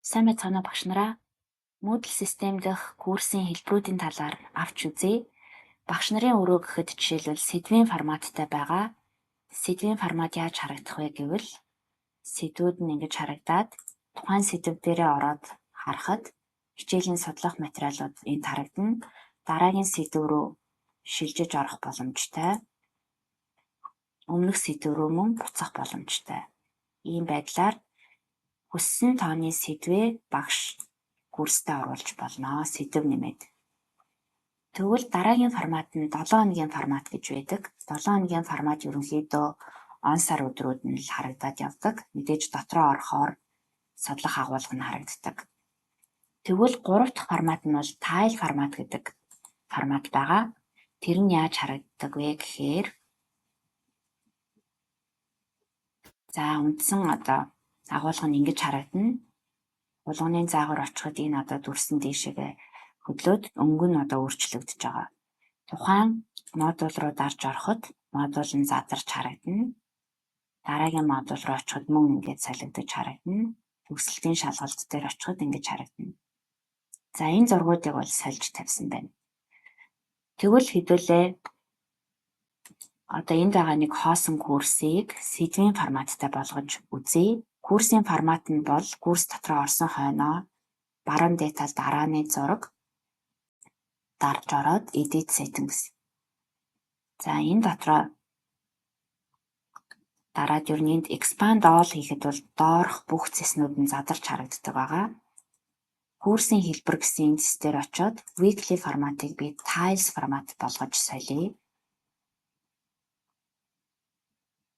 Сайн байцгаана уу, багш нараа. Moodle систем дэх курсын хэлбэрүүдийн талаар авч үзье. Багш нарын өрөө гэхэд жишээлбэл сэдвийн форматтай байгаа. Сэдвийн формат яаж харагдах вэ гэвэл сэдвүүд нь ингэж харагдаад, тухайн сэдэв дээрээ ороод харахад хичээлийн судлах материалууд энд харагдана. Дараагийн сэдэв рүү шилжиж орох боломжтой. Өмнөх сэдэв рүү мөн буцах боломжтой. Ийм байдлаар хүссэн тооны сэдвээ багш курстээ оруулж болно, сэдэв нэмээд. Тэгвэл дараагийн формат нь 7 хоногийн формат гэж байдаг. 7 хоногийн формат ерөнхийдөө он сар өдрүүд нь л харагдаад явдаг. Мэдээж дотроо орохоор судлах агуулга нь харагддаг. Тэгвэл гурав дахь формат нь бол tile формат гэдэг формат байгаа. Тэр нь яаж харагддаг вэ гэхээр за үндсэн одоо агуулга нь ингэж харагдана. Булганы заагвар очиход энэ одоо дүрсэн дээшээгээ хөдлөөд өнгө нь одоо өөрчлөгдөж байгаа. Тухайн модуль руу дарж ороход модуль нь задарч харагдана. Дараагийн модуль руу очиход мөн ингээд солигдож харагдана. Төгсөлтийн шалгалт дээр очиход ингэж харагдана. За, энэ зургуудыг бол сольж тавьсан байна. Тэгвэл хэдүүлээ одоо энд байгаа нэг хоосон курсыг сэдвийн форматтай болгож үзье. Курсын формат нь бол курс дотроо орсон хойноо баруун дээд талд арааны зураг дарж ороод Edit Settings. За, энэ дотроо дараад ер нь энд Expand All хийхэд бол доорх бүх цэснүүд нь задарч харагддаг байгаа. Курсын хэлбэр гэсэн энэ цэс дээр очиод Weekly форматыг би Tiles формат болгож солиё.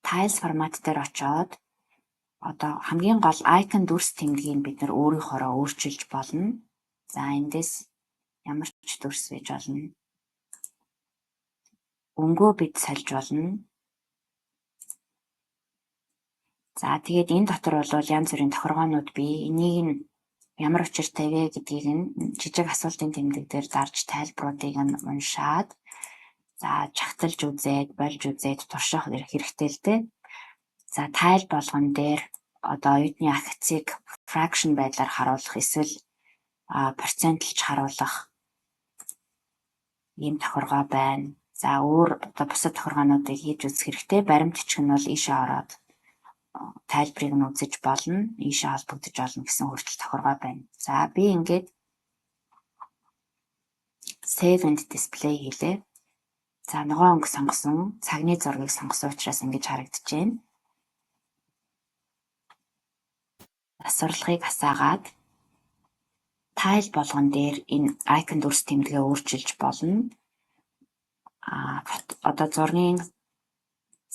Tiles формат дээр очиод одоо хамгийн гол icon дүрс тэмдгийг бид нар өөрийнхөөрөө өөрчилж болно. За, эндээс ямар ч дүрс байж болно. Өнгөө бид сольж болно. За, тэгээд энэ дотор бол янз бүрийн тохиргоонууд бий. Энийг нь ямар учиртай вэ гэдгийг нь жижиг асуултын тэмдэг дээр дарж тайлбаруудыг нь уншаад, за, чагталж үзээд, болж үзээд турших хэрэгтэй л дээ. За, tile болгон дээр одоо оюутны акцийг fraction байдлаар харуулах эсвэл процентлж харуулах ийм тохиргоо байна. За, өөр одоо бусад тохиргоонуудыг хийж үзэх хэрэгтэй. Баримт бичиг нь бол ийшээ ороод тайлбарыг нь үзэж болно, ийшээ холбогдож болно гэсэн хүртэл тохиргоо байна. За, би ингээд Save and Display хийлээ. За, ногоон өнгө сонгосон, цагны зургийг сонгосон учраас ингэж харагдаж байна. Засварлагыг асаагаад tile болгон дээр энэ icon дүрс тэмдэгээ өөрчилж болно. Одоо зургийн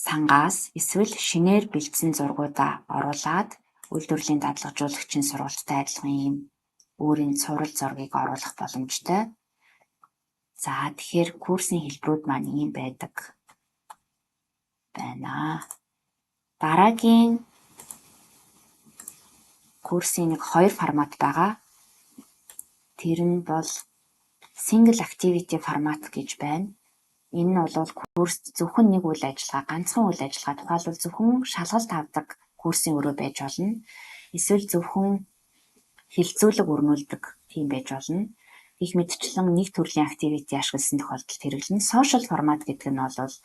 сангаас эсвэл шинээр бэлдсэн зургуудаа оруулаад үйлдвэрлэлийн дадлагжуулагчийн сургалттай адилхан ийм өөрийн цуврал зургийг оруулах боломжтой. За, тэгэхээр курсын хэлбэрүүд маань ийм байдаг байна. Дараагийн курсын нэг хоёр формат байгаа. Тэр нь бол single activity формат гэж байна. Энэ нь бол курст зөвхөн нэг үйл ажиллагаа, ганцхан үйл ажиллагаа, тухайлбал зөвхөн шалгалт авдаг курсын өрөө байж болно. Эсвэл зөвхөн хэлэлцүүлэг өрнүүлдэг тийм байж болно. Гэх мэтчлэн нэг төрлийн activity ашигласан тохиолдолд хэрэглэнэ. Social формат гэдэг нь бол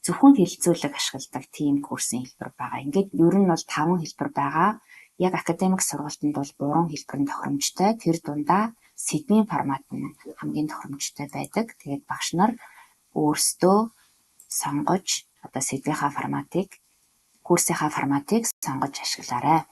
зөвхөн хэлэлцүүлэг ашигладаг тийм курсын хэлбэр байгаа. Ингээд ер нь бол таван хэлбэр байгаа. Яг академик сургалтанд бол гурван хэлбэр нь тохиромжтой. Тэр дундаа сэдвийн формат нь хамгийн тохиромжтой байдаг. Тэгээд багш нар өөрсдөө сонгож одоо сэдвийнхаа форматыг, курсынхаа форматыг сонгож ашиглаарай.